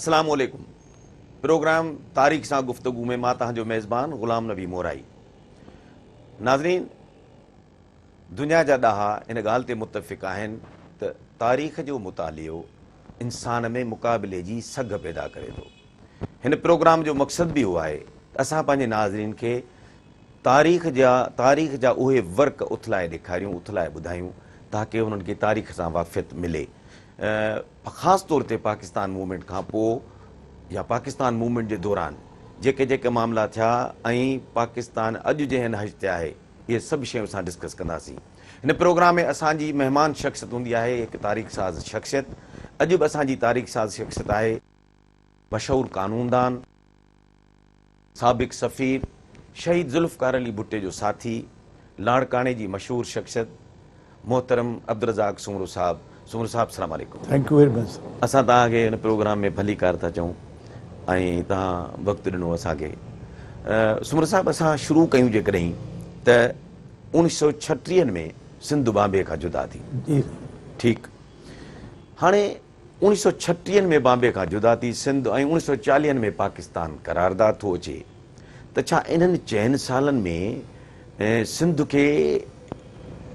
اسلام عليڪم پروگرام تاريخ سان گفتگو ۾ مان توهان جو ميزبان غلام نبي مورائي. ناظرين دنيا جا ڏاها ان ڳالهه تي متفق آهن ته تاريخ جو مطالعو انسان ۾ مقابلي جي سگهه پيدا ڪري ٿو. هن پروگرام جو مقصد به اهو آهي ته اسان پنهنجي ناظرين کي تاريخ جا تاريخ جا اهي ورق اٿلائي ڏيکاريون، اٿلائي ٻڌايون تاڪه انهن کي تاريخ سان واقفيت ملي. خاص طور تي پاڪستان موومينٽ کان پوء يا پاڪستان موومينٽ جي دوران جيڪي جيڪي معاملا ٿيا ۽ پاڪستان اڄ جنهن نهج تي آهي اهي سڀ شيون اسان ڊسڪس ڪنداسين. هن پروگرام ۾ اسان جي مهمان شخصيت هوندي آهي هڪ تاريخ ساز شخصيت. اڄ به اسان جي تاريخ ساز شخصيت آهي مشهور قانوندان، سابق سفير، شهيد ذوالفقار علي ڀٽي جو ساٿي، لاڙڪاڻي جي مشهور شخصيت محترم عبدالرزاق سومرو صاحب. سومرو صاحب السلام عليڪم. Thank you very much. اسان توهان کي هن پروگرام ۾ ڀليڪار ٿا چئون ۽ توهان وقت ڏنو اسان کي. سومرو صاحب اسان شروع ڪيون جيڪڏهن ته اوڻيهه سئو ڇٽيهن ۾ سنڌ بامبي کان جدا ٿي. جي. ٺيڪ هاڻي اوڻيهه سئو ڇٽيهن ۾ بامبي کان جدا ٿي سنڌ ۽ اوڻيهه سئو چاليهن ۾ پاڪستان قرارداد ٿو اچي ته ڇا انهن چئن سالن ۾ سنڌ کي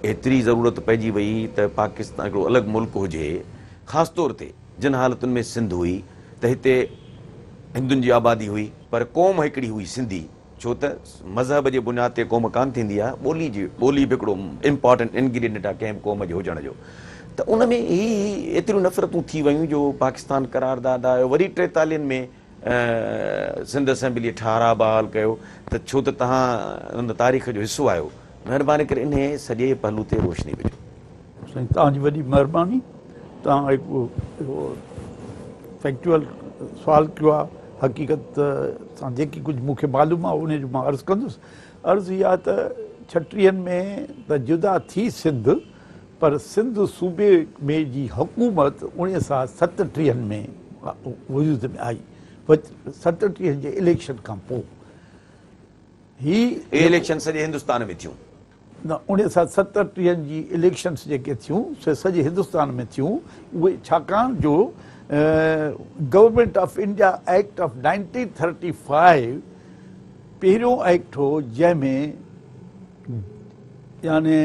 ايتري ضرورت پئجي وئي ته پاڪستان هڪڙو الڳ ملڪ هجي خاص طور تي جن حالتن ۾ سنڌ هئي ته هتي هندن جي آبادي هئي پر قوم هڪڙي هئي سنڌي ڇو ته مذهب جي بنياد تي قوم ڪانه ٿيندي آهي، ٻولي جي ٻولي به هڪڙو امپارٽنٽ انگريڊينٽ آهي ڪنهن به قوم جي هجڻ جو ته ان ۾ هي هي ايتريون نفرتون ٿي ويون جو پاڪستان قرارداد آيو وري ٽيتالين ۾ سنڌ اسيمبليء ٺهراء بحال ڪيو ته ڇو ته توهان ان تاريخ جو حصو آهيو مهرباني ڪري انهي سڄي پهلو تي روشني وجهو. سائين توهان جي وڏي مهرباني توهان هڪ فيڪچوئل سوال ڪيو آهي حقيقت سان جيڪي ڪجهه مون کي معلوم آهي ان جو مان عرض ڪندس عرض هي آهي ته ڇٽيهن ۾ ته جدا ٿي سنڌ پر سنڌ صوبي ۾ جي حڪومت اوڻيهه سا ستٽيهن ۾ وجود ۾ آئي ستٽيهن جي اليڪشن کان پوء هي اهي اليڪشن سڄي هندستان ۾ ٿيون. نه اوڻيهه سئو ستٽيهن جي اليڪشنس جيڪي ٿيون سي سڄي هندستان ۾ ٿيون اهي ڇاڪاڻ جو government of India act of nineteen thirty five پهريون ايڪٽ هو جنهن ۾ يعني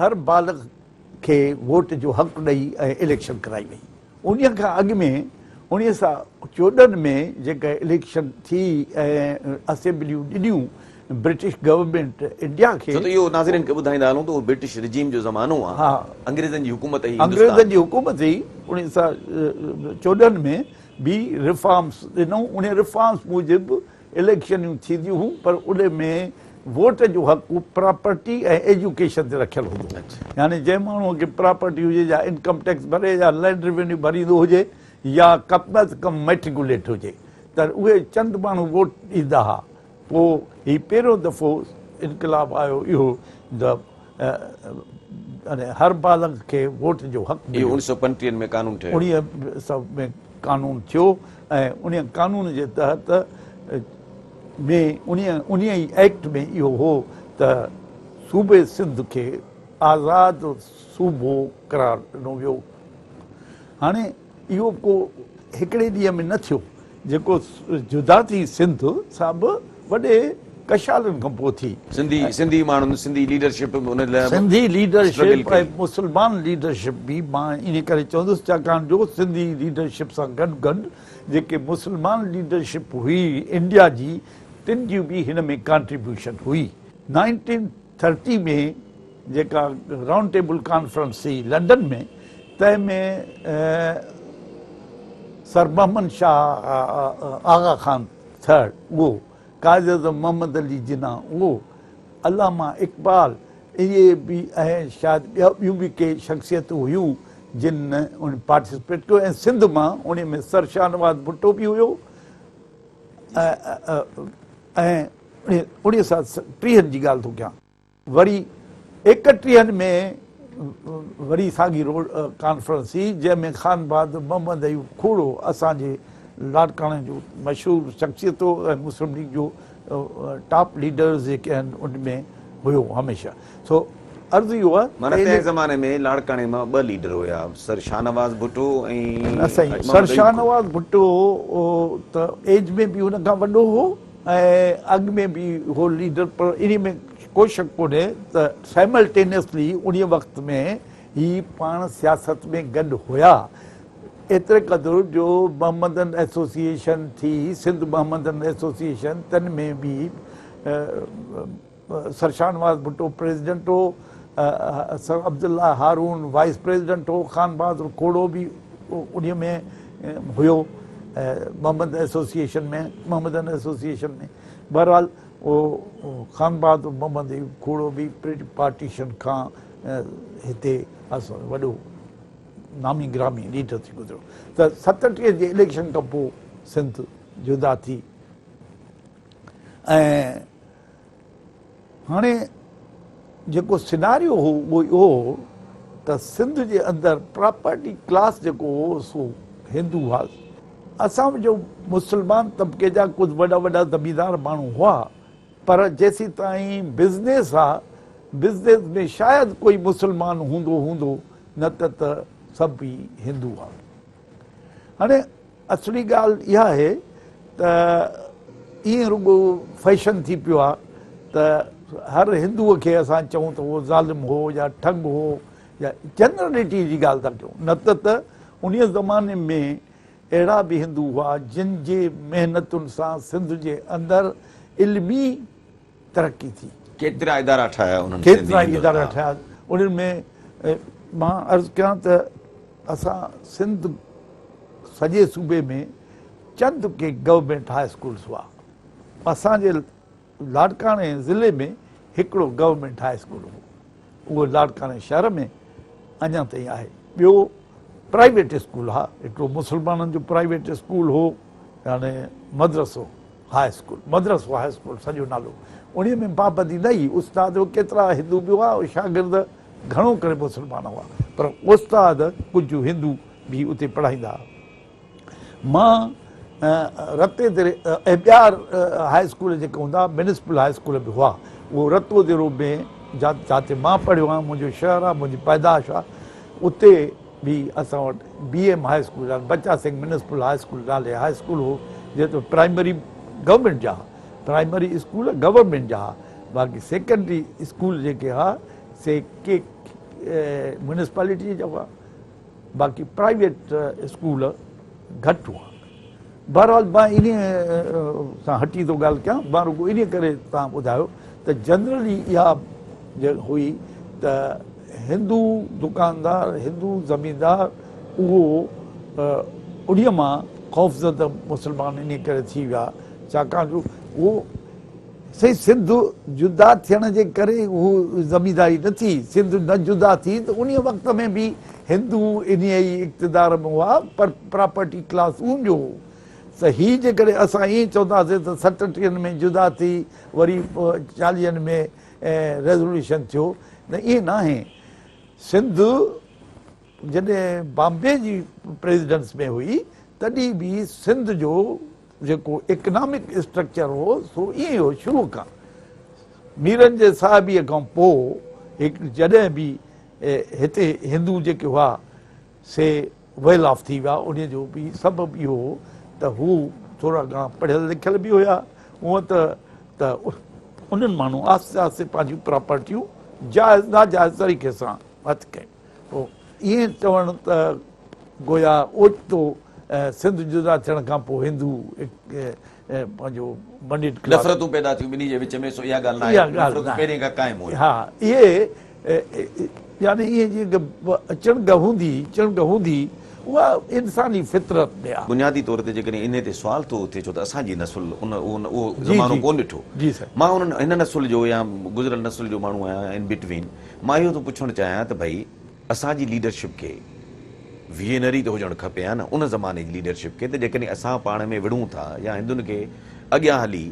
هر بالغ کي ووٽ جو حق ڏئي ۽ اليڪشن ڪرائي وئي. انهيء کان اڳ ۾ اوڻيهه سئو 14 ۾ جيڪا اليڪشن ٿي ۽ اسيمبليون ڏنيون برٽش گورنمينٽ انڊيا کي. ڇو ته اهو ناظرين کي ٻڌائيندا هلون ته اهو برٽش رجيم جو زمانو آ، انگريزن جي حڪومت هئي هندستان. انگريزن جي حڪومت هئي، اوڻيهه سئو 14 ۾ به ريفارمس ڏنائون، انهي ريفارمس موجب اليڪشنيون ٿينديون هيون پر ان ۾ ووٽ جو حق پراپرٽي ۽ ايجوڪيشن تي رکيل هوندو هو يعني جنهن ماڻهو کي پراپرٽي هجي يا انڪم ٽيڪس ڀري يا لينڊ ريونيو ڀريندو هجي يا ڪم از ڪم مئٽريڪوليٽ هجي ته اهي چند ماڻهو ووٽ ڏيندا ها پوء هي پهريون دفعو انقلاب آيو اهو ته يعني هر بالغ کي ووٽ جو حق مليو. اهو اوڻيهه سئو پنٽيهن ۾ قانون ٺهيو. اوڻيهه سئو ۾ قانون ٿيو ۽ انهيء قانون جي تحت ۾ انهيء ئي ايڪٽ ۾ اهو هو ته صوبي سنڌ کي آزاد صوبو قرار ڏنو ويو. هاڻي اهو ڪو هڪڙي ڏينهن ۾ نه ٿيو، جيڪو جدا ٿي سنڌ سا به وڏي ڪشالن کان پوء ٿي. سنڌي سنڌي ماڻهن سنڌي ليڊرشپ به ان لاء سنڌي اسٽرگل ليڊرشپ ڪئي. ۽ مسلمان ليڊرشپ به مان انهي ڪري چوندس ڇاڪاڻ جو سنڌي ليڊرشپ سان گڏ گڏ جيڪي مسلمان ليڊرشپ هئي انڊيا جي تن جي به هن ۾ ڪانٽريبيوشن هئي. نائنٽين ٿرٽي ۾ جيڪا رائونڊ ٽيبل ڪانفرنس ٿي لنڊن ۾ تنهن ۾ سر محمد شاهه آغا خان ٿرڊ اهو، قائد اعظم محمد علي جناح اهو، علامه اقبال اهي به ۽ شايد ٻيون به ڪي شخصيتون هيون جن ان پارٽيسپيٽ ڪيو ۽ سنڌ مان ان ۾ سر شاهنواز ڀٽو به هيو ۽ اڻيهه سئو ٽيهن جي ڳالهه ٿو ڪيان. وري ايڪٽيهن ۾ وري ساڳي روڊ ڪانفرنس ٿي جنهن ۾ خان بهادر محمد ايوب کوڙو اسان جي لاڙڪاڻي جو مشهور شخصيت هو ۽ مسلم ليگ جو ٽاپ ليڊرز جيڪي آهن ان ۾ هيو هميشه سو عرض اهو آهي معنيٰ تنهن زماني ۾ لاڙڪاڻي مان ٻه ليڊر هيا، سر شاهنواز ڀٽو ۽ نه سائين، سر شاهنواز ڀٽو ته ايج ۾ به هن کان وڏو هو ۽ اڳ ۾ به هو ليڊر، پر انهي ۾ ڪو شڪ ڪونهي ته سائملٽينيسلي انهي وقت ۾ هي پاڻ سياست ۾ گڏ هيا، ايتري قدر جو محمدن ايسوسيئيشن ٿي، سنڌ محمدن ايسوسيئيشن، تن ۾ به سر شاهنواز ڀٽو پريزيڊنٽ هو، سر عبدالله هارون وائيس پريزيڊنٽ هو، خان بهادر کوڙو به انهي ۾ هيو محمد ايسوسيئيشن ۾، محمدن ايسوسيئيشن ۾. بهرحال اهو خان بهادر محمد ايوب کوڙو به پارٽيشن کان هتي اسان وڏو نامي گرامي ليڊر ٿي گذريو. ته 37 جي اليڪشن کان پوء سنڌ جدا ٿي ۽ هاڻي جيڪو سيناريو هو اهو اهو هو ته سنڌ جي اندر پراپرٽي ڪلاس جيڪو هو سو هندو هئا. اسان جو مسلمان طبقي جا ڪجهه وڏا وڏا زميندار ماڻهو هئا پر جيسيتائين بزنيس ها بزنيس ۾ شايد ڪوئي مسلمان هوندو هوندو نه ته ته سڀ ئي هندو هئا. هاڻي اصلي ڳالهه اها آهي ته ائين رڳو فيشن ٿي پيو آهي ته هر هندوء کي اسان چئون ته اهو ظالم هو يا ٺڳ هو يا جنرلٽي جي ڳالهه ٿا ڪيون نه ته ته انهيء زماني ۾ اهڙا به هندو هئا جن جي محنتن سان سنڌ جي اندر علمي ترقي ٿي. ڪيترا ادارا ٺاهيا انهن سنڌي ڪيترا ئي ادارا ٺاهيا انهن ۾ مان عرض ڪيان ته اسان سنڌ سڄي صوبي ۾ چند ڪي گورنمينٽ هاء اسڪولز هئا. اسان جي لاڙڪاڻي ضلعي ۾ هڪڙو گورنمينٽ هاء اسڪول هو، اهو لاڙڪاڻي شهر ۾ اڃا تائين آهي. ٻيو پرائيويٽ اسڪول ها، هڪڙو مسلمانن جو پرائيويٽ اسڪول هو يعني مدرسو هاء اسڪول، مدرسو هاء اسڪول سڄو نالو، انهي ۾ پابندي نه هئي، استاد به ڪيترا هندو به هئا، شاگرد گهڻو ڪري مسلمان هئا، پر استاد ڪجهه هندو به اتي پڙهائيندا هئا. مان رتي ديري ۽ ٻيا هاء اسڪول جيڪي هوندا ميونسپل هاء اسڪول به هئا، اهو رتو ديرو ۾ جاتي مان پڙهيو آهيان، منهنجو شهر آهي، منهنجي پيدائش آهي، اتي به اسان وٽ بي ايم هاء اسڪول يعني بچا سنگهه ميونسپل هاء اسڪول نالي هاء اسڪول هو، جيترو پرائمري گورنمينٽ جا هئا، پرائمري اسڪول گورنمينٽ جا هئا، باقي سيڪنڊري اسڪول جيڪي هئا سي ڪي ميونسپالٽي جا هئا، باقي پرائيويٽ اسڪول گهٽ هئا. بهرحال مان انهيء کان هٽي ٿو ڳالهه ڪيان، مان رڳو انهيء ڪري توهان ٻڌايو ته جنرلي اها هئي ته هندو دڪاندار، هندو زميندار اهو انهيء مان خوفزده مسلمان انهيء ڪري ٿي ويا ڇاڪاڻ جو اهو سائين سنڌ جدا ٿيڻ جي ڪري هو زمينداري نه ٿي، سنڌ نه جدا ٿي ته انهيء وقت ۾ به هندو انهيء ئي اقتدار ۾ هئا پر پراپرٽي ڪلاس انهن جو هو ته هي جيڪڏهن اسان ائين چونداسين ته ستٽيهن ۾ جدا ٿي وري چاليهن ۾ ريزوليوشن ٿيو نه ائين ناهي. سنڌ جڏهن بامبي جي پريزيڊنس ۾ هئي تڏهن به سنڌ جو جيڪو اڪنامڪ اسٽرڪچر هو سو ائين ئي هو شروع کان. ميرن جي صاحبيء کان پوء هڪ جڏهن به هتي هندو جيڪي هئا سي ويل آف ٿي ويا انهيء جو به سبب اهو هو ته هو ٿورا گهڻا پڙهيل لکيل به هيا هونء ته ته انهن ماڻهن آهستي آهستي پنهنجون پراپرٽيون جائز ناجائز طريقي سان هٿ ڪيون. پوء ائين چوڻ ته گويا اوچتو سنڌ جدا ٿيڻ کان پوء هندو پنهنجو منڊيڊ ڪلاس. نفرتون پيدا ٿيون ٻنهي جي وچ ۾ سو اها ڳالهه ناهي، نفرتون پهرين کان قائم هيون. ها اهي يعني ائين جيئن چڻگ هوندي چڻگ هوندي اها انساني فطرت ۾ آهي. بنيادي طور تي جيڪڏهن انهي تي سوال ٿو اٿي ڇو ته اسان جي نسل ان اهو زمانو ڪونه ڏٺو. مان انهن هن نسل جو يا گذريل نسل جو ماڻهو آهيان ان بٽوين. مان اهو ٿو پڇڻ چاهيان ته ڀئي اسان جي ليڊرشپ کي ويزنري ته هجڻ کپي ها نه ان زماني جي ليڊرشپ کي ته جيڪڏهن اسان پاڻ ۾ وڙهون ٿا يا هندن کي اڳيان هلي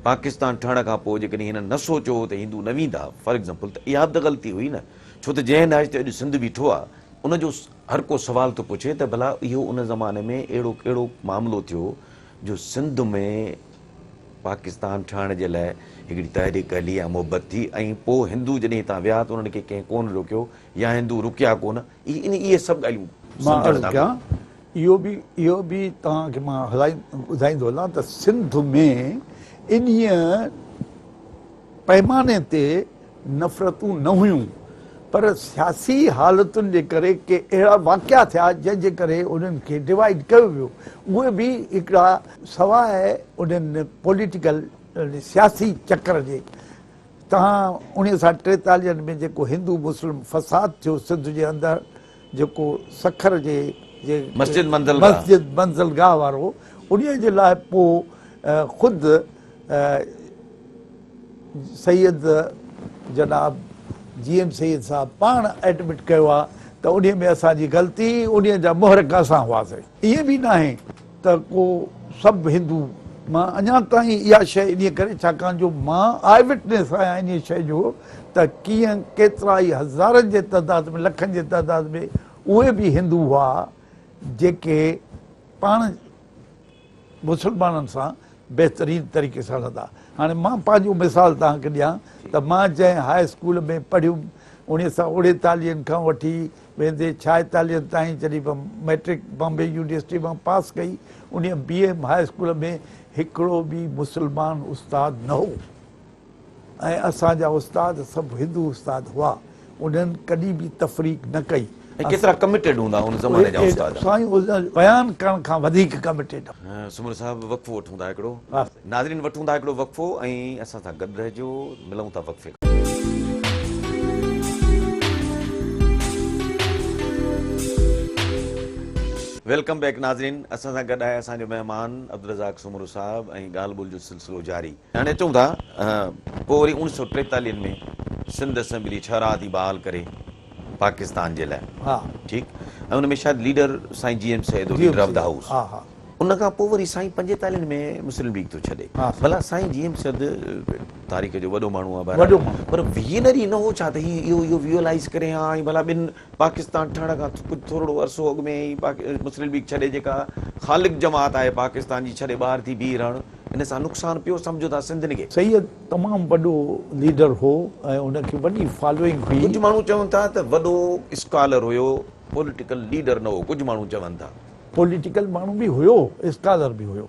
پاڪستان ٺهڻ کان پوء جيڪڏهن هنن نه سوچيو هو ته هندو نه ويندا فار ايگزامپل ته اها به ته غلطي هئي نه ڇو ته جنهن نهج تي اڄ سنڌ بيٺو آهي ان جو هر ڪو سوال ٿو پڇي ته ڀلا اهو ان زماني ۾ اهڙو ڪهڙو معاملو ٿيو جو سنڌ ۾ پاڪستان ٺهڻ جي لاء هڪڙي تحريڪ هلي ۽ محبت ٿي ۽ پوء هندو جڏهن هتان ويا ته انهن کي ڪنهن ڪونه روڪيو يا هندو رڪيا ڪونه اهي سڀ ڳالهيون مان سمجهڻ عرض ٿا ڪيان اهو به اهو به توهان کي مان هلائي ٻڌائيندو هلان ته سنڌ ۾ انهيء پئماني تي نفرتون نه هيون پر سياسي حالتن جي ڪري ڪي اهڙا واقعا ٿيا جنهن جي ڪري انهن کي ڊوائيڊ ڪيو ويو اهي به هڪڙا سواء انهن پوليٽيڪل سياسي چڪر جي توهان اوڻيهه سؤ ٽيتاليهن ۾ جيڪو هندو مسلم فساد ٿيو سنڌ جي اندر جيڪو سکر جي جي مسجد منزل گاهه مسجد منزل گاهه وارو انهيء جي لاء پوء خود سيد جناب جي ايم سيد صاحب پاڻ ايڊمٽ ڪيو آ ته انهيء ۾ اسان جي غلطي انهيء جا محرڪ اسان هئاسين. ائين به ناهي ته ڪو سڀ هندو مان اڃا تائين اها شيء انهيء ڪري ڇاڪاڻ جو مان آء وٽنيس آهيان انهيء شيء جو ته ڪيئن ڪيترائي هزارن جي تعداد ۾ لکن جي تعداد ۾ اهي به هندو هئا جيڪي پاڻ مسلمانن سان بهترين طريقي سان هلندا. هاڻي مان پنهنجو مثال توهان کي ڏيان ته مان جنهن هاء اسڪول ۾ پڙهيم اوڻيهه سؤ اوڻيتاليهن کان وٺي ويندي ڇائيتاليهن تائين جڏهن به مئٽرڪ بامبي يونيورسٽي مان پاس ڪئي انهيء بي ايم هاء اسڪول ۾ هڪڙو به مسلمان استاد نه هو. ۽ اسان جا استاد سڀ هندو استاد هئا انهن ڪڏهن به تفريق نه ڪئي. ۽ ڪيترا ڪمٽيڊ هوندا ان زماني جا استاد. سائين بيان ڪرڻ کان وڌيڪ ڪمٽيڊ. سومرو صاحب وقفو وٺون ٿا هڪڙو. ناظرين وٺون ٿا هڪڙو وقفو ۽ اسان سان گڏ رهجو ملون ٿا وقفي کان. Welcome back ناظرين اسان سان گڏ آهي اسان جو مهمان عبدالرزاق سومرو صاحب ۽ ڳالهه ٻولهه جو سلسلو جاري. هاڻي اچون ٿا پوء وري اوڻيھ سئو ٽيتاليهن ۾ سنڌ اسيمبلي ٺهراء ٿي بحال ڪري پاڪستان جي لاء ٺيڪ ۽ ان ۾ شايد ليڊر سائين جي ايم سيد هو ليڊر آف the house ان کان پوء وري سائين پنجيتاليهن ۾ مسلم ليگ ٿو ڇڏي ڀلا سائين جي ايم سيد تاريخ جو وڏو ماڻهو آهي بهرحال پر ويزنري نه هو ڇا ته هي اهو اهو ويوئلائيز ڪري ها ۽ ڀلا ٻن پاڪستان ٺهڻ کان ڪجهه ٿورڙو عرصو اڳ ۾ ئي مسلم ليگ ڇڏي جيڪا خالق جماعت آهي پاڪستان جي ڇڏي ٻاهر ٿي بيهي رهڻ ان سان نقصان پيو سمجهو ٿا سنڌين کي. سيد تمام وڏو ليڊر هو ۽ ان کي وڏي فالوئنگ هئي. ڪجهه ماڻهو چون ٿا ته وڏو اسڪالر هيو پوليٽيڪل ليڊر نه هو ڪجهه ماڻهو چون ٿا. پوليٽيڪل ماڻهو به هيو اسڪالر به هيو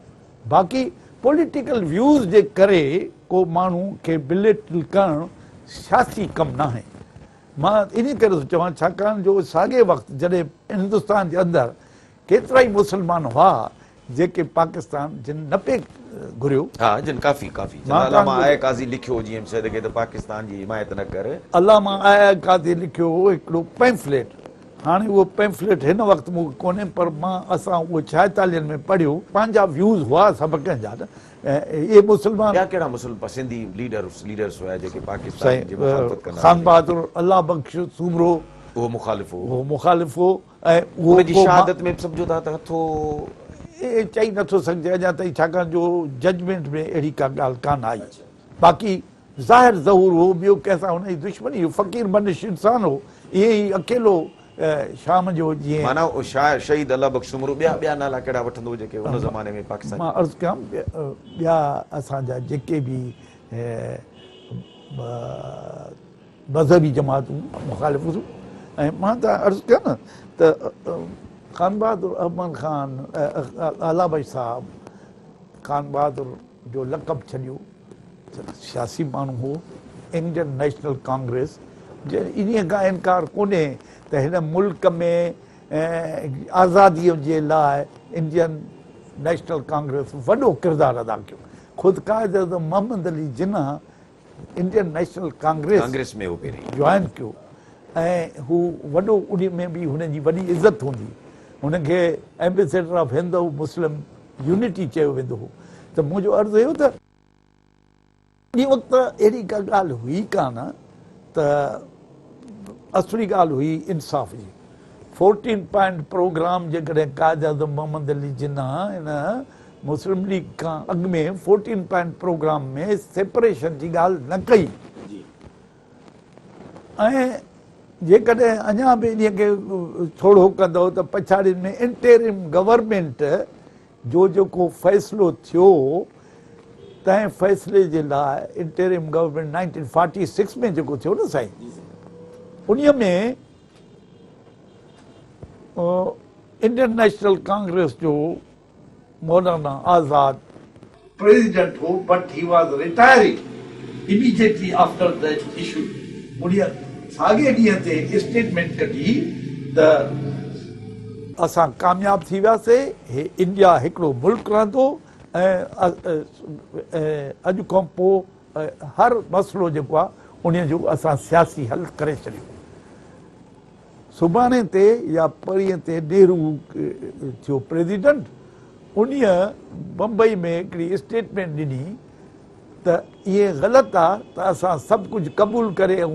باقي پوليٽيڪل ويوز جي ڪري ڪو ماڻهو کي بليٽل ڪرڻ سياسي ڪم ناهي. مان انهي ڪري ٿو چوان ڇاڪاڻ جو ساڳئي وقت جڏهن هندستان جي اندر ڪيترائي مسلمان هئا جيڪي پاڪستان جن نه پئي گهريو. ها جن ڪافي ڪافي جن علامه آء آء قاضي لکيو هو جي ايم سيد کي ته پاڪستان جي حمايت نه ڪر. علامه آء آء قاضي لکيو هو هڪڙو پئمفليٽ هاڻي اهو پئمفليٽ هن وقت مون کي ڪونهي پر مان اسان اهو ڇائيتاليهن ۾ پڙهيو. پنهنجا ويوز هئا سڀ ڪنهن جا نه اهي مسلمان. ٻيا ڪهڙا مسلم سنڌي ليڊرس ليڊرس هيا جيڪي پاڪستان جي مخالفت ڪندا هيا. خان بهادر الله بخش سومرو. اهو مخالف هو. اهو مخالف هو. ۽ اهو ان جي شهادت ۾ به سمجهو ٿا ته هٿ هو. ائين چئي نٿو سگهجي اڃا تائين ڇاڪاڻ جو ججمينٽ ۾ اهڙي ڪا ڳالهه ڪانه آئي. باقي ظاهر ظهور هو ٻيو ڪنهن سان هن جي دشمني هئي. فقير منش انسان هو. ائين ئي اڪيلو شام جو جيئن. معنيٰ شاعر شهيد الله بخش سومرو ٻيا ٻيا نالا ڪهڙا وٺندو جيڪي ان زماني ۾ پاڪستان. مان عرض ڪيان ٻيا اسان جا جيڪي به مذهبي جماعتون مخالف هيون ۽ مان ته عرض ڪيو نه ته خان بهادر احمد خان الله بخش صاحب خان بهادر جو لقب ڇڏيو سياسي ماڻهو هو انڊين نيشنل ڪانگريس انهيء کان انڪار ڪونهي ته هن ملڪ ۾ آزاديء جي لاء انڊين نيشنل ڪانگريس وڏو ڪردار ادا ڪيو خود Quaid Azam Muhammad Ali Jinnah Indian National Congress Congress ۾ هو پهرين جوائن ڪيو ۽ هو وڏو انهي ۾ به هن جي وڏي عزت هوندي هن کي ambassador of Hindu Muslim unity چيو ويندو هو ته منهنجو عرض اهو ته انهي وقت اهڙي ڪا ڳالهه هئي ڪانه ته اصلي ڳالهه هئي انصاف جي فورٽين پوائنٽ پروگرام جيڪڏهن قائد اعظم محمد علي جناح ان مسلم ليگ کان اڳ ۾ فورٽين پوائنٽ پروگرام ۾ سيپريشن جي ڳالهه نه ڪئي ۽ جيڪڏهن اڃا به انهي کي ٿورو ڪندو ته پڇاڙين ۾ انٽيرم گورنمينٽ جو جيڪو فيصلو ٿيو تنهن فيصلي جي لاء انٽيريم گورنمينٽ 1946 ۾ جيڪو ٿيو نه سائين انهي ۾ انڊين نيشنل ڪانگريس جو مولانا آزاد پريزيڊنٽ هو but he was retiring immediately after the issue انهي ساڳئي ڏينهن تي اسٽيٽمينٽ ڪڍي ته اسان ڪامياب ٿي وياسي هي انڊيا هڪڙو ملڪ رهندو ۽ اڄ کان پوء هر مسئلو جيڪو آهي انهي جو اسان سياسي حل ڪري ڇڏيو. سڀاڻي تي يا پرينء تي نهرو ٿيو پريزيڊنٽ، انهيء بمبئي ۾ هڪڙي اسٽيٽمينٽ ڏني ته ائين غلط آ ته اسان سڀ ڪجهه قبول ڪري ۽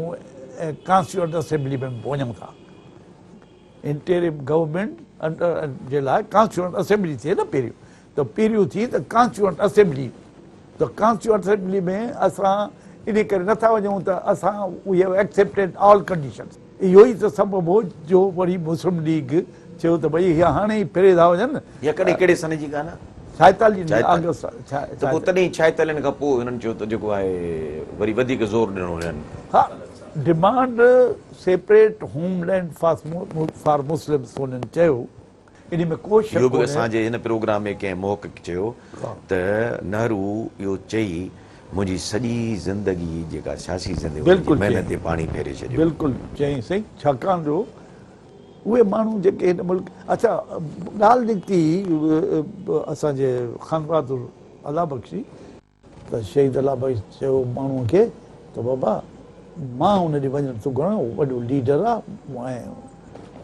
ڪانسٽيٽيوئنٽ اسيمبلي ۾ وڃون ٿا. انٽيريم گورنمينٽ جي لاء ڪانسٽيٽيوئنٽ اسيمبلي ٿئي نه پهريون ته پهريون ٿي ته ڪانسٽيٽيوئنٽ اسيمبلي ته ڪانسٽيٽيوئنٽ اسيمبلي ۾ اسان انهي ڪري نٿا وڃون ته اسان we have accepted all conditions. اهو ئي ته سبب هو جو وري مسلم ليگ چيو ته ڀئي هي هاڻي ئي ڦري ٿا وڃن. اها ڪڏهن ڪهڙي سن جي ڳالهه آهي؟ ڇائيتاليهن آگسٽ ته پوء تڏهن ڇائيتاليهن کان پوء هنن چيو ته جيڪو آهي وري وڌيڪ زور ڏنو هنن. ها demand separate home land for Muslims هنن چيو. انهي ۾ ڪو شڪ اهو به ڪونهي. اسان جي هن پروگرام ۾ ڪنهن محقق چيو ته نهرو اهو چئي منهنجي سڄي زندگي جيڪا سياسي زندگي هئي ان جي محنت تي پاڻي ڦيري ڇڏيو. بلڪل چيائين سائين ڇاڪاڻ جو اهي ماڻهو جيڪي هن ملڪ اڇا ڳالهه نڪتي اسان جي خانبهادر الله بخش جي. ته شهيد الله بخش چيو ماڻهوء کي ته بابا مان ان ڏي وڃڻ ٿو گهران، هو وڏو ليڊر آ ۽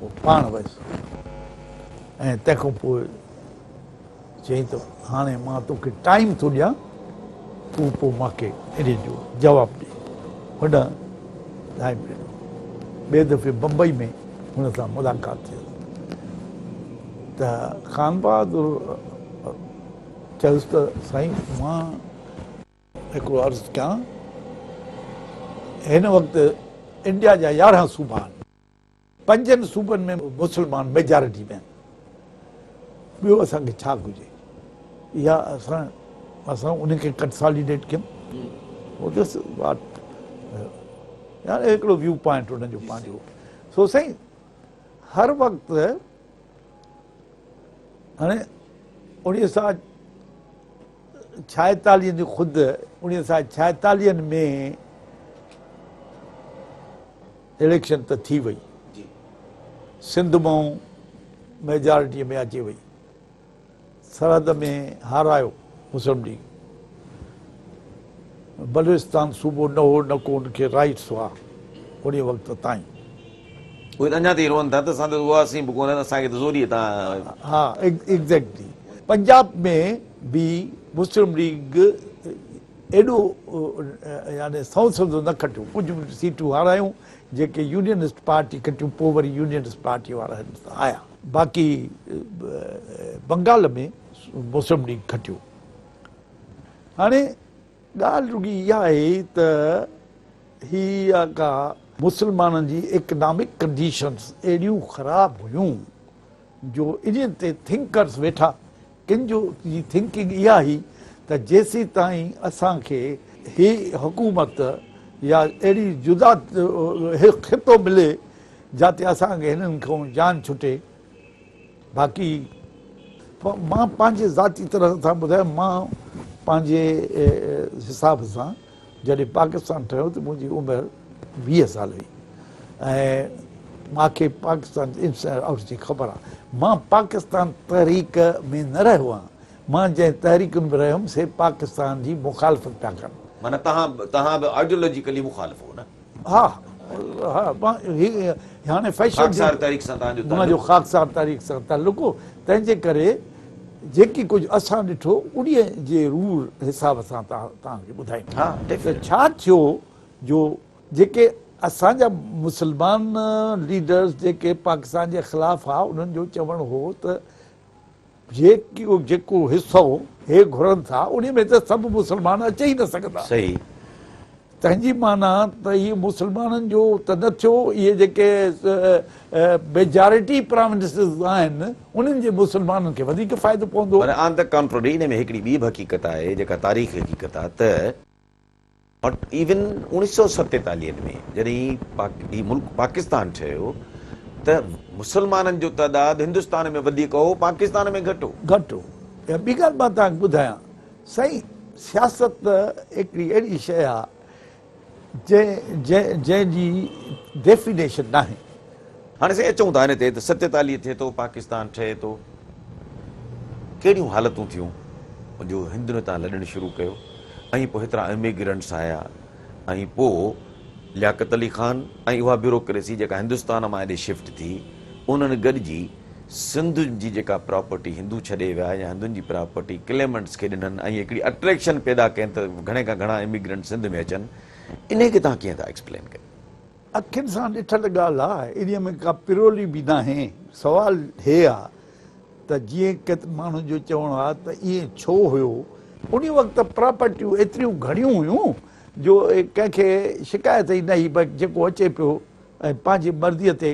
هو پاڻ ويس ۽ تنهن کان پوء چيائين ته هاڻي مان توکي ٽائيم ٿو ڏيان تون پوء مان کي انهي جو جواب ڏي. هن ٽائيم ڏنو. ٻئي دفعي بمبئي ۾ هن سان ملاقات ٿيس ته خانبهادر چيس ته سائين مان هڪڙو عرض ڪيان، هن وقت انڊيا جا 11 صوبا آهن، پنجن صوبن ۾ مسلمان ميجارٽي ۾ آهن، ٻيو اسان کي ڇا گهرجي؟ يا اسان ان کي ڪنساليڊيٽ ڪيون؟ يعني هڪڙو ويو پوائنٽ انهن جو پنهنجو. سو سائين هر وقت هاڻي اڻويهه سؤ ڇائيتاليهن جي خود اڻويهه سؤ ڇائيتاليهن ۾ اليڪشن ته ٿي وئي، سنڌ مان ميجارٽي ۾ اچي وئي، سرحد ۾ هارايو مسلم ليگ، بلوچستان صوبو نه هو نه ڪو ان کي رائٽس هئا انهي وقت تائين. اهي ته اڃا تائين روئن ٿا ته اسان ته هئاسين به ڪونه اسان کي ته زوريء تان. ها ايگزيڪٽلي پنجاب ۾ به مسلم ليگ ايڏو يعني سئو سڌو نه کٽيو، ڪجهه سيٽون هارايون جيڪي يونينسٽ پارٽي کٽيون پوء وري يونينسٽ پارٽي وارا آيا، باقي بنگال ۾ مسلم ليگ کٽيو. هاڻي ڳالهه رڳي اها آهي ته هي ڪا مسلمانن جي اڪنامڪ ڪنڊيشنز اهڙيون خراب هيون جو انهن تي ٿنڪرز ويٺا، ڪن جو جي ٿنڪنگ اها هئي ته جيسيتائين اسان کي هي حڪومت يا اهڙي جدا خطو ملي جاتي اسان کي هنن کان جان ڇٽي، باقي مان پنهنجي ذاتي طرح سان ٻڌايان، مان پنهنجي حساب سان جڏهن پاڪستان ٺهيو ته منهنجي عمر 20 سال هئي ۽ مان کي پاڪستان انسائيڊ آئوٽ جي خبر آهي. مان پاڪستان تحريڪ ۾ نه رهيو آهيان، مان جنهن تحريڪن ۾ رهيم سي پاڪستان جي مخالفت پيا ڪن. معنيٰ توهان به آئيڊيولوجيڪلي مخالف هو نه؟ ها ها مان هي هاڻي فيشن خاڪسار تحريڪ سان توهان جو تعلق منهنجو خاڪسار تحريڪ سان تعلق هو، تنهن جي ڪري جيڪي ڪجهه اسان ڏٺو انهي جي رور حساب سان توهان کي ٻڌائيندم ته ڇا ٿيو جو جيڪي اسان جا مسلمان ليڊرز جيڪي پاڪستان جي خلاف هئا انهن جو چوڻ هو ته جيڪو حصو هي گهرن ٿا انهي ۾ ته سڀ مسلمان اچي ئي نه سگهندا. صحيح. تنهن جي معنيٰ ته هي مسلمانن جو ته نه ٿيو، اهي جيڪي ميجارٽي پراونسز آهن انهن جي مسلمانن کي وڌيڪ فائدو پوندو. پر آن the ڪانٽرري ان ۾ هڪڙي ٻي به حقيقت آهي جيڪا تاريخي حقيقت آهي ته ايون 1947 ۾ جڏهن هي ملڪ پاڪستان ٺهيو ته مسلمانن جو تعداد هندستان ۾ وڌيڪ هو پاڪستان ۾ گهٽ هو. گهٽ هو. اها ٻي ڳالهه مان توهان کي ٻڌايان سائين سياست هڪڙي اهڙي شيء آهي جنهن جي ڊيفينيشن ناهي. هاڻي سائين اچون ٿا ان تي ته 47 ٿئي ٿو پاڪستان ٺهي ٿو ڪهڙيون حالتون ٿيون جو هندن هتان لڏڻ شروع ڪيو ۽ پوء هيترا اميگرنٽس آيا ۽ پوء لياقت علي خان ۽ اها بيوروڪريسي جيڪا هندستان مان هيڏي شفٽ ٿي انهن گڏجي سنڌ جي جيڪا پراپرٽي هندو ڇڏي ويا يا هندن جي پراپرٽي ڪليمنٽس کي ڏنن ۽ هڪڙي اٽريڪشن پيدا ڪين ته گهڻي کان گهڻا اميگرنٽ سنڌ ۾ اچن انهي کي توهان ڪيئن ٿا ايڪسپلين ڪيو؟ اکين سان ڏٺل ڳالهه آ، انهيء ۾ ڪا پرولي به ناهي. سوال هي آ ته جيئن ڪن ماڻهن جو چوڻ آ ته ائين ڇو هيو؟ انهيء وقت پراپرٽيون ايتريون گهڻيون هيون جو ڪنهن کي شڪايت ئي نه هئي، بس جيڪو اچي پيو ۽ پنهنجي مرضيء تي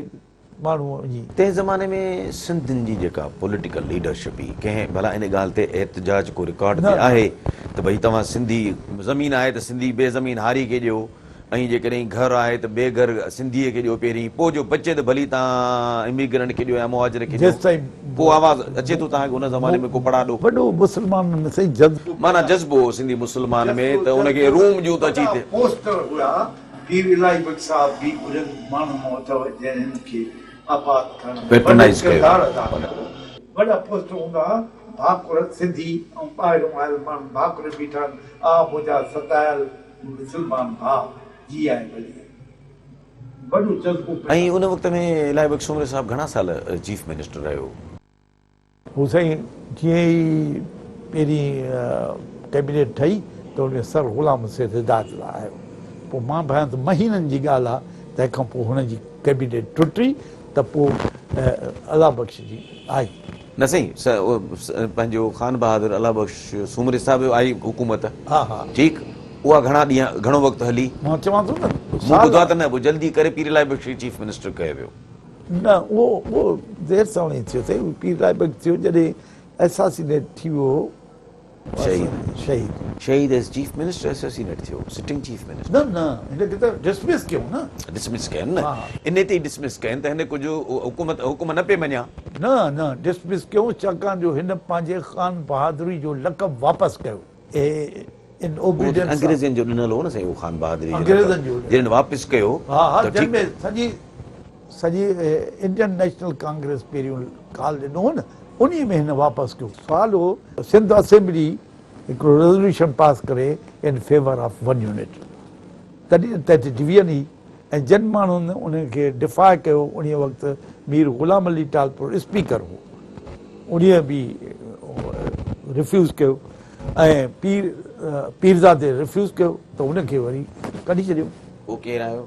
ماڻهو وڃي. تنهن زماني ۾ سنڌين جي جيڪا پوليٽيڪل ليڊرشپ هئي، ڪنهن ڀلا ان ڳالهه تي احتجاج ڪو رڪارڊ تي آهي ته ڀئي توهان سنڌي زمين آهي ته سنڌي بي زمين هاري کي ڏيو ۽ جيڪڏهن گهر آهي ته بي گهر سنڌيء کي ڏيو پهرين پوء جو بچي ته ڀلي توهان اميگرنٽ کي ڏيو يا مهاجر کي ڏيو. ڪو آواز اچي ٿو توهان کي ان زماني ۾ ڪو پڙاڏو؟ وڏو مسلمانن ۾ سائين جذبو. معنيٰ جذبو هو سنڌي مسلمان ۾ ته ان کي روم ڏيون ته اچي وڏا پوسٽر هيا. پير الاهي بخش صاحب به انهن ماڻهن مان اٿو جنهن هن کي آباد ڪرڻ ۾ وڏو ڪردار ادا ڪيو. وڏا پوسٽر هوندا ها، ڀاڪر سنڌي ۽ ٻاهرون آيل ماڻهو ڀاڪر بيٺا آهن، آ منهنجا ستايل مسلمان ڀاء جي آء ڀلي آء. وڏو جذبو پيدا ۽ ان وقت ۾ الاهي بخش سومري صاحب گهڻا سال چيف منسٽر رهيو؟ هو سائين جيئن ئي پهرين ڪئبينيٽ ٺهي ته ان ۾ سر غلام حسين هدايت الله آيو. پوء مان ڀانيان ته مهينن جي ڳالهه آ، تنهن کان پوء هن جي ڪئبينيٽ ٽٽي ته پوء الله بخش جي آئي. نه سائين پنهنجو خان بهادر الله بخش سومري صاحب جو آئي حڪومت ها ها. ٺيڪ اها گهڻا ڏينهن گهڻو وقت هلي؟ مان چوان ٿو نه مون ٻڌو آ ته نه پوء جلدي ڪري پير الاهي بخش کي چيف منسٽر ڪيو ويو. نه اهو اهو دير سان وڃي ٿيو سائين اهو پير راء بخش ٿيو جڏهن اساسينيٽ ٿي ويو هو شهيد شهيد شهيد ايز چيف منسٽر اساسينيٽ ٿيو سٽنگ چيف منسٽر نه نه هن کي ته ڊسمس ڪيو نه ڊسمس ڪين نه انهي تي ئي ڊسمس ڪين ته هن ڪجهه حڪومت حڪم نه پئي مڃيا. نه نه ڊسمس ڪيو ڇاڪاڻ جو هن پنهنجي خان بهادري جو لقب واپس ڪيو اهي ان اوبيڊينس انگريزن جو ڏنل هو نه سائين اهو خان بهادري جو انگريزن جو جڏهن واپس ڪيو ها ها جن ۾ سڄي سڄي انڊين نيشنل ڪانگريس پهريون ڪال ڏنو هو نه انهي ۾ هن واپس ڪيو. سوال هو سنڌ اسيمبلي هڪڙو ريزوليوشن پاس ڪري in favour of one unit تڏهن تنهن تي ڊويزن هئي ۽ جن ماڻهن ان کي ڊفاء ڪيو انهي وقت مير غلام علي ٽالپر اسپيڪر هو انهي به ريفيوز ڪيو ۽ پير پيرزادي ريفيوز ڪيو ته ان کي وري ڪڍي ڇڏيو. پوء ڪير آيو؟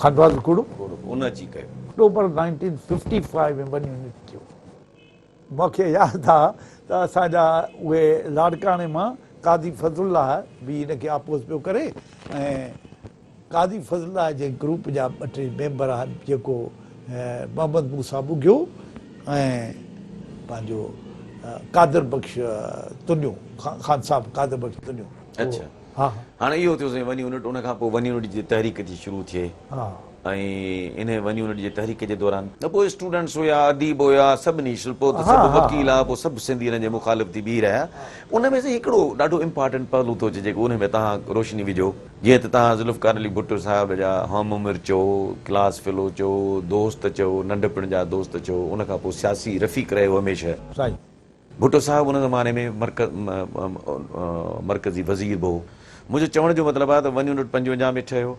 خانبهادر کوڙو. کوڙو ان اچي ڪيو. آڪٽوبر 1955 ۾ ون يونٽ ٿيو. مون کي ياد آ ته اسان جا اهي لاڙڪاڻي مان قاضي فضل الله به ان کي اپوز پيو ڪري ۽ قاضي فضل الله جي گروپ جا ٻه ٽي ميمبر آهن جيڪو محمد موسيٰ ٻگهيو ۽ پنهنجو قادر بخش تنيو خان صاحب قادر بخش تنيو. اڇا ها. هاڻي اهو ٿيو سائين ون يونٽ ان کان پوء ون يونٽ جي تحريڪ ٿي شروع ٿئي ۽ انهي ون يونٽ جي تحريڪ جي دوران ته پوء اسٽوڊنٽس هيا اديب هيا سڀني پوء ته سڀ وڪيل ها پوء سڀ سنڌي انهن جي مخالف ٿي بيهي رهيا ان ۾ سائين هڪڙو ڏاڍو امپارٽنٽ پهلو ٿو اچي جيڪو انهي ۾ توهان روشني وجهو جيئن ته توهان ذوالفقار علي ڀٽو صاحب جا هم عمر چئو ڪلاس فيلو چئو دوست چئو ننڍپڻ جا دوست چئو ان کان پوء سياسي رفيق رهيو هميشه سائين. ڀٽو صاحب ان زماني ۾ مرڪزي وزير به هو. منهنجو چوڻ جو مطلب آهي ته ون يونٽ 55 ۾ ٺهيو،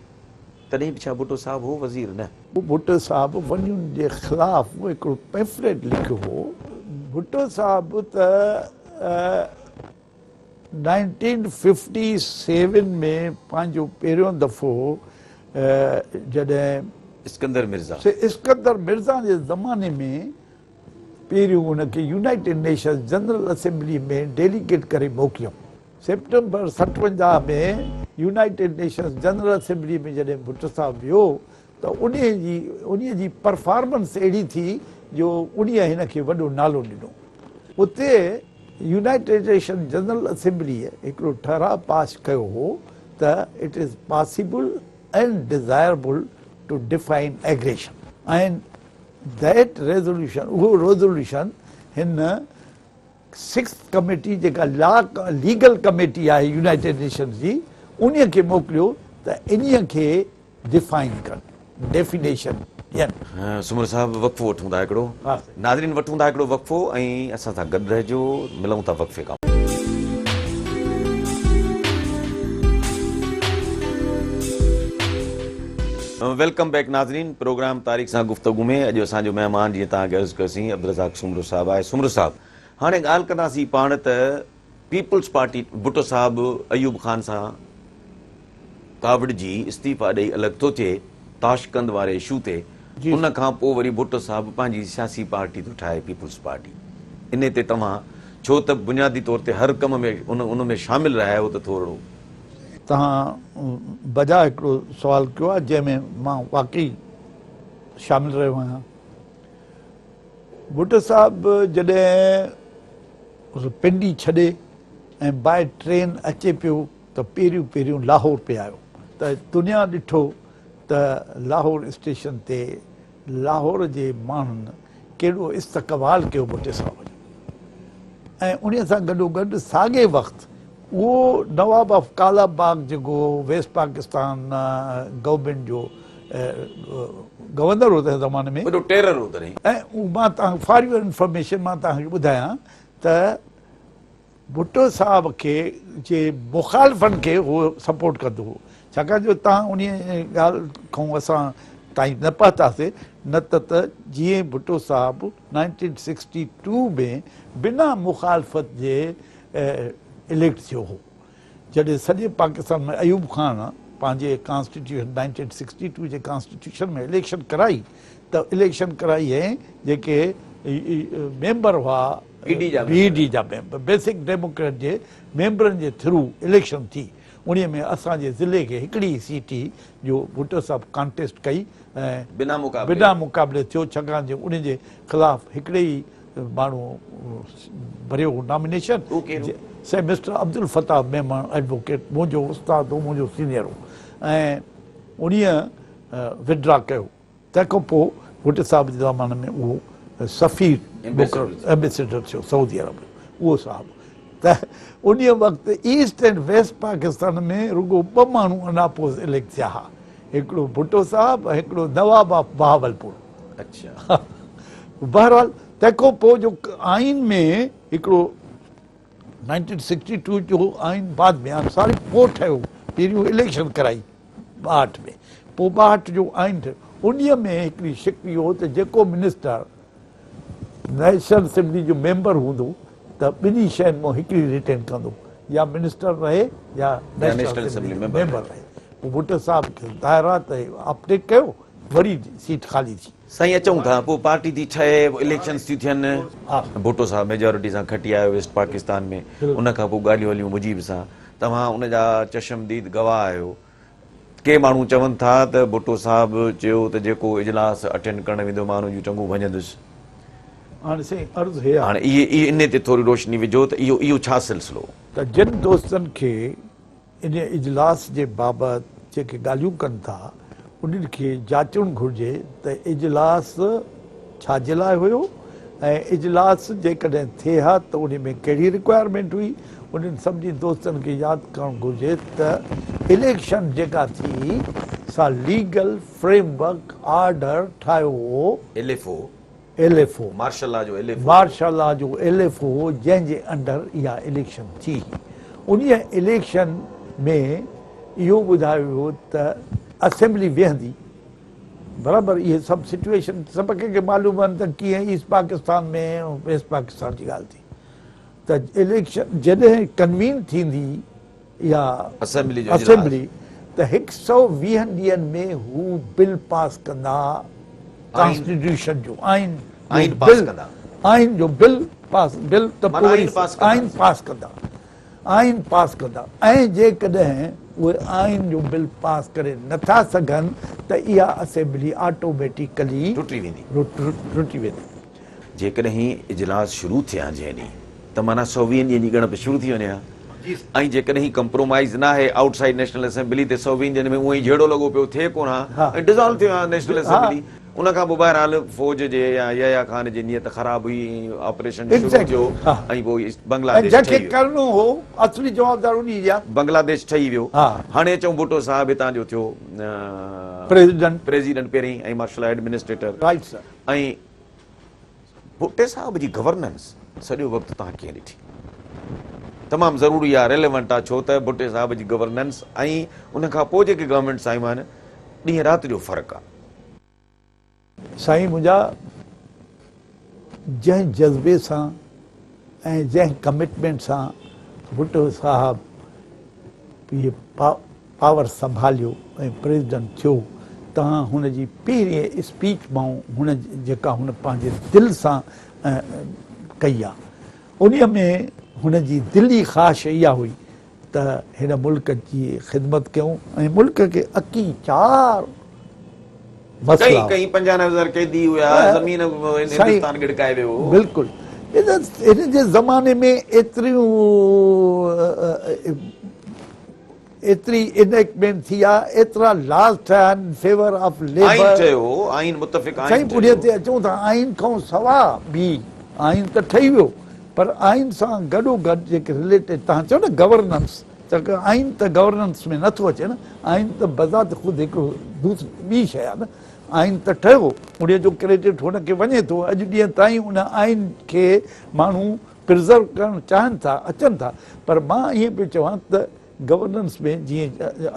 تڏهن به ڇا ڀٽو صاحب هو وزير؟ نه. ڀٽو صاحب ون يونٽ جي خلاف هڪڙو پيمفليٽ لکيو هو. ڀٽو صاحب ته 1957 ۾ پنهنجو پهريون دفعو جڏهن. اسڪندر مرزا. اسڪندر مرزا جي زماني ۾ پهريون ان کي United Nations General Assembly ۾ delegate ڪري موڪليائون. September 57 ۾ United Nations General Assembly ۾ جڏهن ڀٽو صاحب ويو ته انهي جي انهي جي پرفارمنس اهڙي ٿي جو انهي هن کي وڏو نالو ڏنو. اتي يونائيٽيڊ نيشن جنرل اسيمبليء هڪڙو ٺهراء پاس ڪيو هو ته it is possible and desirable to define aggression and that resolution اهو ريزوليوشن هن سڪسٿ ڪميٽي جيڪا لا ليگل ڪميٽي آهي يونائيٽيڊ نيشنز جي انهي کي موڪليو ته انهي کي ڊفائن ڪن، ڊيفينيشن ڏين. سومرو صاحب وقفو وٺون ٿا هڪڙو. ها سائين. ناظرين وٺون ٿا هڪڙو وقفو ۽ اسان سان گڏ رهجو ملون ٿا وقفي کان. Welcome back ناظرين پروگرام تاريخ سان گفتگو ۾ اڄ اسان جو مهمان جيئن توهان کي عرض ڪيوسين عبدالرزاق سومرو صاحب آهي سومرو صاحب هاڻي ڳالهه ڪنداسين پاڻ ته پيپلز پارٽي ڀٽو صاحب ايوب خان سان ڪاوڙجي استعيفا ڏئي الڳ ٿو ٿئي تاشقند واري اشو تي ان کان پوء وري ڀٽو صاحب پنهنجي سياسي پارٽي ٿو ٺاهي پيپلز پارٽي انهي تي توهان ڇو ته بنيادي طور تي هر ڪم ۾ ان ان ۾ شامل رهيا آهيو ته ٿورڙو. توهان بجا هڪڙو سوال ڪيو آهي جنهن ۾ مان واقعي شامل رهيو آهيان. ڀٽو صاحب جڏهن پنڊي ڇڏي ۽ باء ٽرين اچي پيو ته پهريون پهريون لاهور پئي آيو ته دنيا ڏٺو ته لاهور اسٽيشن تي لاهور جي ماڻهن ڪيڏو استقبال ڪيو ڀٽي صاحب جو ۽ انهي سان گڏوگڏ ساڳئي وقت اهو نواب آف ڪالا باغ جيڪو ويسٽ پاڪستان گورنمينٽ جو گورنر هو تنهن زماني ۾. وڏو ٽيرر هو تڏهن. ۽ مان توهان فار your information مان توهان کي ٻڌايان ته ڀٽو صاحب کي جي مخالفن کي هو سپورٽ ڪندو هو ڇاڪاڻ جو توهان انهي ڳالهه کان اسان تائين نه پهتاسي نه ته ته جيئن ڀٽو صاحب نائنٽين سڪسٽي ٽو ۾ بنا مخالفت جي اليڪٽ ٿيو هو جڏهن سڄي پاڪستان ۾ ايوب خان پنهنجي ڪانسٽيٽيوشن 1962 جي ڪانسٽيٽيوشن ۾ اليڪشن ڪرائي ته اليڪشن ڪرائي ۽ جيڪي ميمبر هئا بي ڊي جا ميمبر بيسڪ ڊيموڪريٽ جي ميمبرن جي ٿرو اليڪشن ٿي انهي ۾ اسان جي ضلعي کي هڪڙي ئي سيٽ هئي جو ڀٽو صاحب ڪانٽيسٽ ڪئي ۽ بنا مقابلي ٿيو ڇاڪاڻ جو انهي جي خلاف هڪڙي ئي ماڻهو ڀريو هو نامينيشن سي مسٽر عبدالفتاح ميمڻ ايڊووڪيٽ منهنجو استاد هو منهنجو سينيئر هو ۽ انهيء وڊرا ڪيو تنهن کان پوء ڀٽي صاحب جي زماني ۾ اهو سفير مقرر ايمبيسيڊر ٿيو سعودي عرب جو اهو صاحب ته انهيء وقت ايسٽ اينڊ ويسٽ پاڪستان ۾ رڳو ٻه ماڻهو ان اپوز اليڪٽ ٿيا ها هڪڙو ڀٽو صاحب ۽ هڪڙو نواب آف بهاولپور. اڇا. بهرحال تنهن کان پوء جو آئين ۾ هڪڙو 1962 جو آئين بعد ۾ آئيم ساري پوء ٺهيو پهريون اليڪشن ڪرائي 62 ۾ پوء 62 جو آئين ٺهيو انهيء ۾ هڪڙي شق اهو ته جيڪو منسٽر نيشنل اسيمبلي جو ميمبر هوندو ته ٻنهي شين مان هڪڙي ريٽين ڪندو يا منسٽر رهي يا نيشنل اسيمبلي جو ميمبر رهي پوء ڀٽو صاحب کي ظاهر آهي ته اپٽيڪ ڪيو وري سيٽ خالي ٿي. سائين اچون ٿا پوء پارٽي ٿي ٺهي اليڪشنز ٿيون ٿين ڀٽو صاحب ميجارٽي سان کٽي آيو ويسٽ پاڪستان ۾ ان کان پوء ڳالهيون هليون مجيب سان توهان ان جا چشم ديد گواهه آهيو ڪي ماڻهو چون ٿا ته ڀٽو صاحب چيو ته جيڪو اجلاس اٽينڊ ڪرڻ ويندو مان ان جون ٽنگون ڀڃندس. هاڻي سائين عرض هي آهي. هاڻي اهي انهي تي ٿوري روشني وجهو ته اهو اهو ڇا سلسلو هو. ته جن دوستن کي انهي اجلاس جي بابت جيڪي ڳالهيون ڪن ٿا انهن کي جاچڻ گهرجي ته اجلاس ڇا جي لاء هيو ۽ اجلاس جيڪڏهن ٿئي ها ته انهي ۾ ڪهڙي رڪوائرمينٽ هئي انهن سڀني دوستن کي ياد ڪرڻ گهرجي ته اليڪشن جيڪا ٿي سا ليگل فريم ورڪ آرڊر ٺاهيو هو. L F O. L F O. Martial law جو L F O. Martial law جو ايل ايف او هو جنهن جي انڊر اها اليڪشن ٿي هئي. انهيء اليڪشن ۾ اهو ٻڌايو ويو ته اسيمبلي ويهندي برابر اهي سڀ سچوئيشن سڀ ڪنهن کي معلوم آهن ته ڪيئن ايسٽ پاڪستان ۾ ويسٽ پاڪستان جي ڳالهه ٿي ته اليڪشن جڏهن ڪنوين ٿيندي اها اسيمبلي جو اجلاس اسيمبلي ته هڪ سئو ويهن ڏينهن ۾ هو بل پاس ڪندا ڪانسٽيٽيوشن جو آئين آئين پاس ڪندا آئين جو بل پاس بل ته معنيٰ آئين پاس ڪندا آئين پاس ڪندا. آئين پاس ڪندا ۽ جيڪڏهن اهي آئين جو بل پاس ڪري نٿا سگهن ته اها اسيمبلي آٽوميٽيڪلي ٽٽي ويندي. ٽٽي ويندي. جيڪڏهن اجلاس شروع ٿيا جنهن ڏينهن ته معنيٰ 120 ڏينهن جي ڳڻپ شروع ٿي وڃي ها ۽ جيڪڏهن ڪمپرومائيز ناهي آئوٽ سائيڊ نيشنل اسيمبلي تي 120 ڏينهن ۾ اونئن ئي جهيڙو لڳو پيو ٿئي ڪونه ها ۽ ڊزالو ٿي وڃي ها نيشنل اسيمبلي. ان کان پوء بهرحال فوج جي يا يحيٰ خان جي نيت خراب هئي ۽ آپريشن شروع ٿيو ۽ پوء بنگلاديش ٺهي ويو. جنهن کي ڪرڻو هو اصلي جوابدار انهي جا. بنگلاديش ٺهي ويو. هاڻي اچون ڀٽو صاحب هتان جو ٿيو پريزيڊنٽ. پريزيڊنٽ پهرين ۽ martial law administrator. Right sir. ۽ ڀٽي صاحب جي گورننس سڄو وقت توهان ڪيئن ڏٺي؟ تمام ضروري آهي ريليونٽ آهي ڇو ته ڀٽي صاحب جي گورننس ۽ ان کان پوء جيڪي گورنمينٽس آيون آهن ڏينهن رات جو فرق آهي. سائين منهنجا جنهن جذبي سان ۽ جنهن ڪمٽمينٽ سان ڀٽو صاحب هي پاور سنڀاليو ۽ پريزيڊنٽ ٿيو تان هن جي پهرين اسپيچ مان هن جيڪا هن پنهنجي دل سان ڪئي آ انهي ۾ هن جي دلي خواهش اها هئي ته هن ملڪ جي خدمت ڪيون ۽ ملڪ کي اڪيچار مسئلا ڪئين ڪئين 95 هزار قيدي هيا زمين هندستان ڳڙڪائي ويو هو. بلڪل هن جي زماني ۾ ايتريون ايتري انيڪٽمينٽ ٿي آ ايترا لاز ٺهيا آهن ان فيور آف ليبر. آئين ٺهيو هو آئين متفق آئين سائين ٺهيو انهي تي اچون ٿا آئين کان سوا به آئين ته ٺهي ويو پر آئين سان گڏو گڏ جيڪي رليٽيڊ توهان چئو نه گورننس ته آئين ته گورننس ۾ نٿو اچي نه آئين ته بذات خود هڪڙو دوسري ٻي شيء آهي نه آئين ته ٺهيو انهي جو ڪريڊٽ هن کي وڃي ٿو اڄ ڏينهن تائين ان آئين کي ماڻهو پرزرو ڪرڻ چاهن ٿا اچن ٿا پر مان ائين پيو چوان ته گورننس ۾ جيئن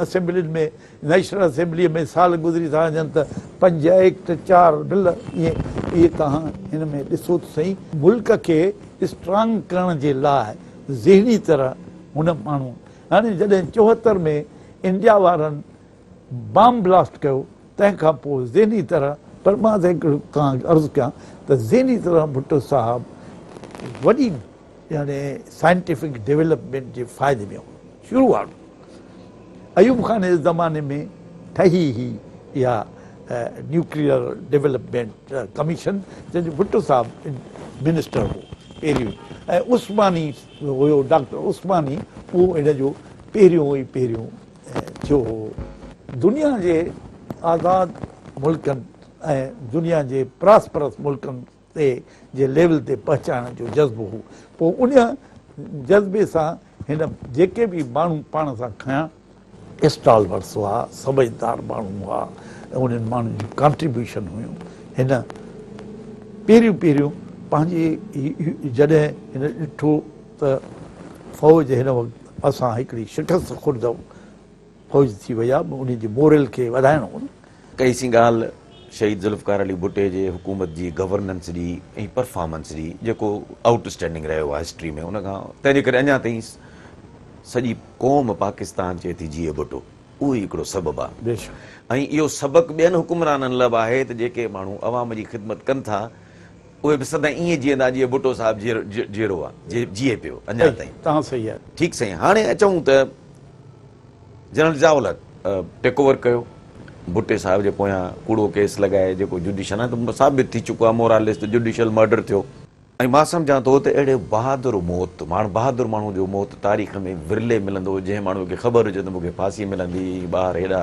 اسيمبلين ۾ نيشنل اسيمبليء ۾ سال گذري ٿا وڃن ته پنج ايڪٽ چار بل ائين اهي توهان هن ۾ ڏسو ته سهي. ملڪ کي اسٽرانگ ڪرڻ جي لاء ذهني طرح هن ماڻهو هاڻي جڏهن 74 ۾ انڊيا وارن بام بلاسٽ ڪيو تنهن کان پوء ذهني طرح پر مان ته هڪڙو توهان کي عرض ڪيان ته ذهني طرح ڀٽو صاحب وڏي يعني سائنٽيفڪ ڊولپمينٽ جي فائدي ۾ هو. شروع وارو ايوب خان جي زماني ۾ ٺهي هئي اها نيوڪليئر ڊولپمينٽ ڪميشن جنهن جو ڀٽو صاحب منسٽر هو پهريون ۽ عثماني هيو ڊاڪٽر عثماني اهو ان جو پهريون ئي پهريون ٿيو هو. دنيا جي آزاد ملڪن ۽ دنيا جي پراسپرس ملڪن تي جي ليول تي پهچائڻ جو جذبو هو. پوء ان جذبي سان هن جيڪي به ماڻهو پاڻ سان کنيا، اسٽالورس هئا، سمجهدار ماڻهو هئا ۽ انهن ماڻهن جون ڪانٽريبيوشن هيون. هن پهريون پهريون پنهنجي جڏهن هن ڏٺو ته فوج هن وقت اسان هڪڙي شڪست خورده فوج ٿي وئي آهي، انهي جي مورل کي وڌائڻو هو نه. ڪئي سين ڳالهه شهيد ذوالفقار علي ڀٽي جي حڪومت جي گورننس جي ۽ پرفارمنس جي جيڪو آئوٽ اسٽينڊنگ رهيو آهي هسٽري ۾ ان کان تنهن جي ڪري اڃا تائين سڄي قوم پاڪستان چئي ٿي جيئي ڀٽو اهو ئي هڪڙو سبب آهي بيشڪ. ۽ اهو سبق ٻين حڪمرانن لاء به آهي ته جيڪي ماڻهو عوام جي خدمت ڪن ٿا اهي به سدائين ائين جيئندا جيئن ڀٽو صاحب جيئرو آهي جيئي پيو اڃا تائين. تهان صحيح آهي. ٺيڪ سائين هاڻي اچون ته general Zia ul Haq take over ڪيو ڀٽي صاحب جي پويان ڪوڙو ڪيس لڳائي جيڪو جوڊيشل هاڻي ته ثابت ٿي چڪو آهي موراليس ته جوڊيشل مرڊر ٿيو. ۽ مان سمجهان ٿو ته اهڙي بهادر موت ماڻهو بهادر ماڻهو جو موت تاريخ ۾ ورلي ملندو جنهن ماڻهو کي خبر هجي ته مون کي ڦاسي ملندي ٻاهر هيڏا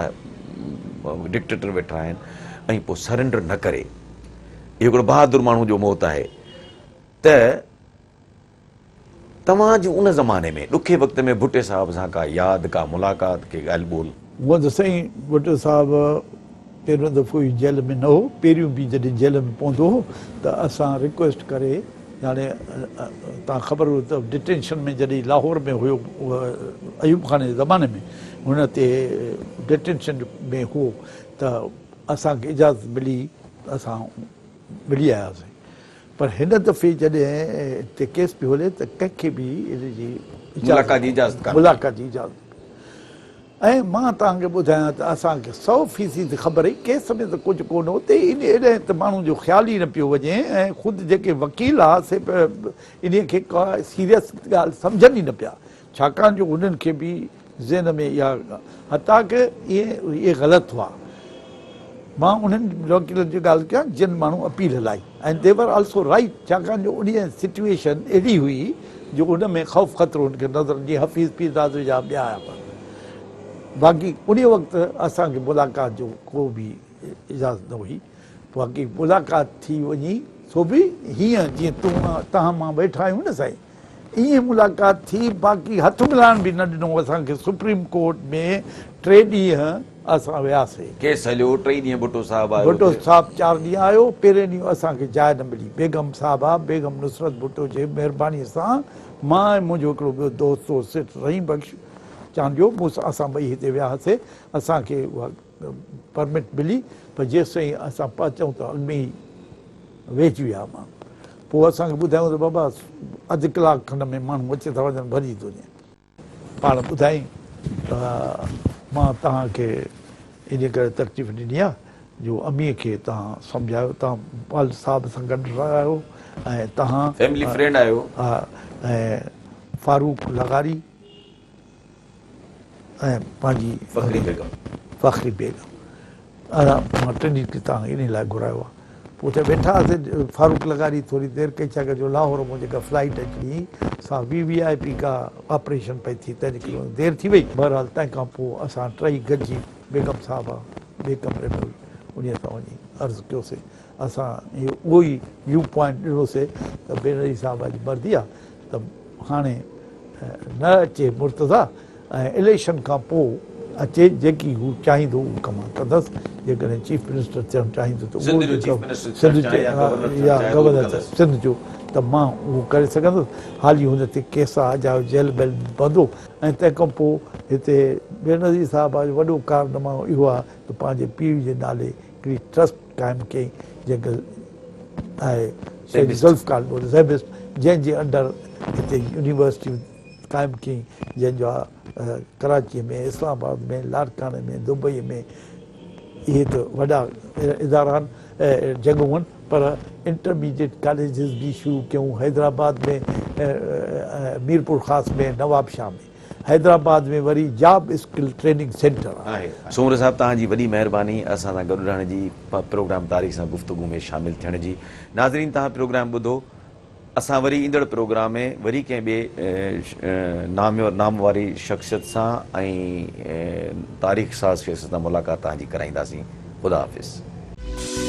ڊڪٽيٽر ويٺا آهن ۽ پوء سرينڊر نه ڪري اهو هڪڙو بهادر ماڻهو جو موت آهي ته توهان جي ان زماني ۾ ڏکي وقت ۾ ڀٽي صاحب سان ڪا ياد، ڪا ملاقات، ڪي ڳالهه ٻولهه؟ هونء ته سائين ڀٽو صاحب پهريون دفعو ئي جيل ۾ نه هو، پهريون به جڏهن جيل ۾ پوندو هو ته اسان رڪويسٽ ڪري يعني تان خبر هئي ته ڊٽينشن ۾ جڏهن لاهور ۾ هيو ايوب خان جي زماني ۾ هن تي ڊٽينشن ۾ هو ته اسان کي اجازت ملي ته اسان ملي آياسين پر هن دفعي جڏهن هتي ڪيس پيو هلي ته ڪنهن کي به ان جي ملاقات جي اجازت ڪانه ملاقات جي اجازت ۽ مان توهان کي ٻڌايان ته اسان کي سو فيصد خبر هئي ڪيس ۾ ته ڪجهه ڪونه هو ته ان ايڏي ته ماڻهو جو خيال ئي نه پيو وڃي ۽ خود جيڪي وڪيل ها سي انهي کي ڪا سيريس ڳالهه سمجهن ئي نه پيا. ڇاڪاڻ جو انهن کي به ذهن ۾ اها حتيٰ ڪه اهي غلط هئا. مان انهن وڪيلن جي ڳالهه ڪيان جن ماڻهو اپيل هلائي ۽ the were also right ڇاڪاڻ جو انهيء سچوئيشن اهڙي هئي جو ان ۾ خوف خطرو هن کي نظر جيئن حفيظ پيرزادو جا ٻيا آيا پر باقي انهيء وقت اسان کي ملاقات جو ڪو به اجازت نه هئي باقي ملاقات ٿي وڃي سو به هيئن جيئن تون تهان مان ويٺا آهيون نه سائين ائين ملاقات ٿي باقي هٿ ملائڻ به نه ڏنو اسان کي سپريم ڪورٽ ۾ ٽي ڏينهن اسان وياسي. ڪيس هليو ٽئي ڏينهن ڀٽو صاحب آيو ڀٽو صاحب 4 ڏينهن آيو پهرين ڏينهن اسان کي جاء نه ملي بيگم صاحبه بيگم نصرت ڀٽو جي مهرباني سان مان ۽ منهنجو هڪڙو ٻيو دوست هو سيٺ رحيم بخش چانڊيو مون سان اسان ٻئي هتي ويا هئاسي اسان کي اها پرمٽ ملي پر جيستائين اسان پهچون ته اڳ ۾ ئي ويهجي ويا ماڻهو. پوء اسان کي ٻڌايائون ته بابا اڌ ڪلاڪ کن ۾ ماڻهو اچي ٿا وڃن ڀڄي ٿو وڃي. پاڻ ٻڌائين ته مان توهان کي انهيء ڪري تڪليف ڏني آهي جو اميء کي توهان سمجهايو، توهان والد صاحب سان گڏ رهيا آهيو ۽ توهان. فيملي فرينڊ آهيو. ها ۽ فاروق لغاري. ۽ پنهنجي فخري بيگم. فخري بيگم مان ٽنهي کي توهان کي انهي لاء گهرايو آهي. پوء اتي ويٺا هئاسين، فاروق لغاري ٿوري دير ڪئي ڇاڪاڻ جو لاهور مان جيڪا فلائيٽ اچڻي هئي سا وي وي آء پي ڪا آپريشن پئي ٿي تنهن ڪري دير ٿي وئي. بهرحال تنهن کان پوء اسان ٽئي گڏجي بيگم صاحبه ٻئي ڪمري ۾ هئي انهي سان وڃي عرض ڪيوسين. اسان اهو ئي ويو پوائنٽ ڏنوسين ته بينظير صاحبه جي مرضي آهي ته هاڻي نه اچي مرتضيٰ ۽ اليڪشن کان پوء اچي جيڪي هو چاهيندو اهو ڪم مان ڪندس جيڪڏهن چيف منسٽر ٿيڻ چاهيندو ته اهو سنڌ جو يا گورنر سنڌ جو ته مان اهو ڪري سگهندس حالي هن تي ڪيس آ اجايو جيل بيل به پوندو ۽ تنهن کان پوء هتي بينظير صاحبه جو وڏو ڪارنامو اهو آ ته پنهنجي پيء جي نالي هڪڙي ٽرسٽ قائم ڪيائين جنهن کي آهي شهيد ذوالفقار ڀٽو زيبسٽ جنهن جي انڊر هتي يونيورسٽيون قائم ڪيائين جنهن جا ڪراچي ۾ اسلام آباد ۾ لاڙڪاڻي ۾ دبئي ۾ اهي ته وڏا ادارا آهن جڳهون آهن پر انٽرميڊيٽ ڪاليجز به شروع ڪيون حيدرآباد ۾ ميرپورخاص ۾ نوابشاهه ۾ حيدرآباد ۾ وري جاب اسڪل ٽريننگ سينٽر آهي. سومرو صاحب توهان جي وڏي مهرباني اسان سان گڏ رهڻ جي پروگرام تاريخ سان گفتگو ۾ شامل ٿيڻ جي ناظرين توهان پروگرام ٻڌو اسان وري ايندڙ پروگرام ۾ وري ڪنهن ٻئي ناميور نامواري شخصيت سان ۽ تاريخ ساز شخصيت سان ملاقات توهان جي ڪرائينداسين خدا حافظ.